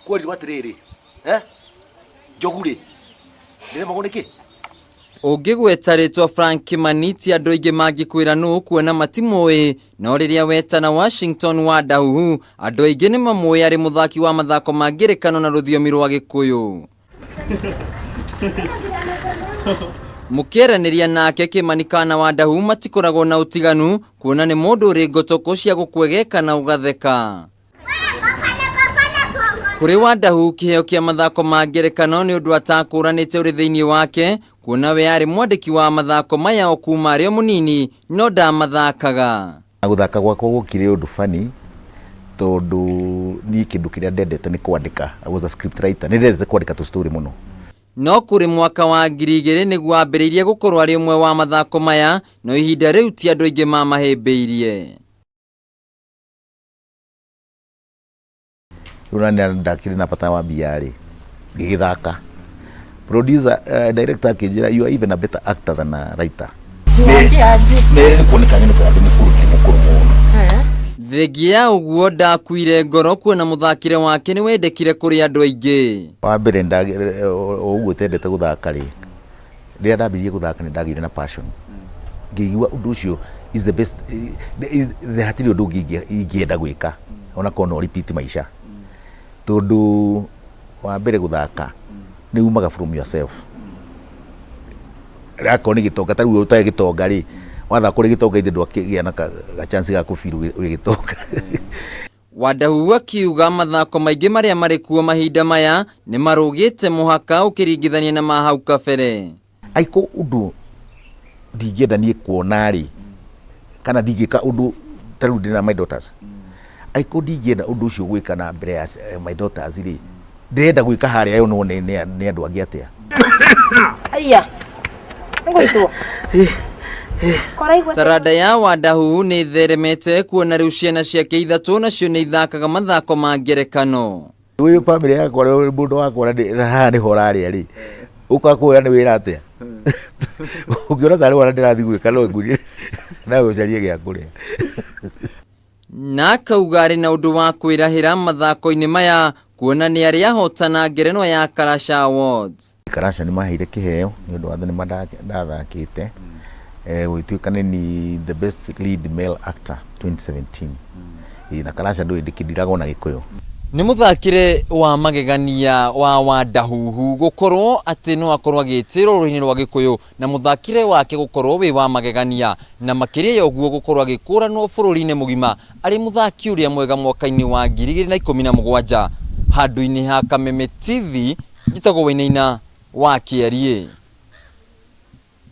Kwerirwo atĩrĩrĩ, eh? Njogu rĩ, ndĩremagwo nĩkĩ? Ũngĩgweta rĩtwa Frank Kimani ti andũ aingĩ mangĩkwĩra nũ kuona matimũĩ, no rĩrĩa wetana Washington wa Ndahuhu andũ aingĩ nĩ mamũĩ arĩ mũthaki wa mathako ma ngerekano na rũthiomi rwa Gĩkũyũ. Mũkĩaranĩria nake Kimani kana Wandahu matikoragwo na ũtiganu kuona nĩ mũndũ ũrĩ ngotoko cia gũkwegeka na ũgatheka. Kũrĩ Wandahu kĩheo kĩa mathako ma ngerekano nĩ ũndũ atakũranĩte ũrĩ thĩinĩ wake kuona we arĩ mwandĩki wa mathako maya o kuma arĩ o mũnini no ndamathakaga. Gũthaka gwakwa gwokire ũndũ funny tondũ niĩ kĩndũ kĩrĩa ndendete nĩ kwandĩka. I was a script writer. Nĩ ndendete kwandĩka tũ story mũno. No kũrĩ mwaka wa 2000 nĩguo ambĩrĩirie gũkorwo arĩ ũmwe wa mathako maya, no ihinda rĩu ti andũ aingĩ mamahĩmbĩirie. Rĩu nani ndakĩrĩ na bata wa mbia rĩ, ngĩgĩthaka. Producer, director akĩnjĩra, "You are even a better actor than a writer." Nĩ kuoneka nyonekaga ndĩ mũkũrũ, ti mũkũrũ mũno. Thengia ya ũguo ndakuire ngoro kuona mũthakĩre wake nĩ wendekire kũrĩ andũ aingĩ. Wa mbere o ũguo tendete gũthaka rĩ, rĩrĩa ndambirie gũthaka nĩ ndagĩire na passion. Ngĩigua ũndũ ũcio is the best, hatirĩ ũndũ ũngĩ ingĩenda gwĩka ona korwo no repeat maica. Tondũ wa mbere gũthaka nĩ umaga from yourself. Akorwo nĩ gĩtonga, ta rĩu ũtarĩ gĩtonga rĩ, wathaka ũrĩ gĩtonga ithe ndwakĩgĩa na ga chance ga kũ feel wĩ gĩtonga. Wandahu akiuga mathako maingĩ marĩa marĩ kuo mahinda maya nĩ marũgĩte mũhaka ũkĩringithania na ma hau kabere. Aiko ũndũ ndingĩenda niĩ kuona rĩ, kana ndingĩka ũndũ ta rĩu ndĩna my daughters. Aiko ndingĩenda ũndũ ũcio gwĩka na mbere ya my daughters rĩ, ndĩrenda gwĩka harĩa yo no nĩ andũ angĩ atĩa. Aya. Ngũitwo. Taranda ya Wandahu nĩ ĩtheremete kuona rĩu ciana ciake ithatũ nacio nĩ ithakaga mathako ma ngerekano. Ũyũ family yakwa mũndũ wakwa na haha nĩho ũrarĩa rĩ, ũkakwĩra nĩ wĩra atĩa? Ũngĩona tarĩ wana ndĩrathiĩ gwĩka no ngũrie na ũcarie gĩa kũrĩa. Na akauga arĩ na ũndũ wa kwĩrahĩra mathako-inĩ maya kuona nĩ arĩ ahotana ngerenwa ya Karasha Awards. Karasha nĩ maheire kĩheo nĩ ũndũ wa thenema ndathakĩte, gũgĩtuĩka nĩ ni the best lead male actor 2017. Na Karasha ndũĩ ndĩkĩndiragwo na Gĩkũyũ. Nĩ mũthakĩre wa magegania wa Wandahuhu gũkorwo atĩ no akorwo agĩtĩrwo rũrĩrĩ-inĩ rwa Gĩkũyũ na mũthakĩre wake gũkorwo wĩ wa magegania na makĩria ya ũguo gũkorwo agĩkũranwo bũrũri-inĩ mũgima arĩ mũthaki ũrĩa mwega mwaka-inĩ wa 2017. Handũ-inĩ ha Kameme TV, njĩtagwo Wainaina wa Kĩariĩ.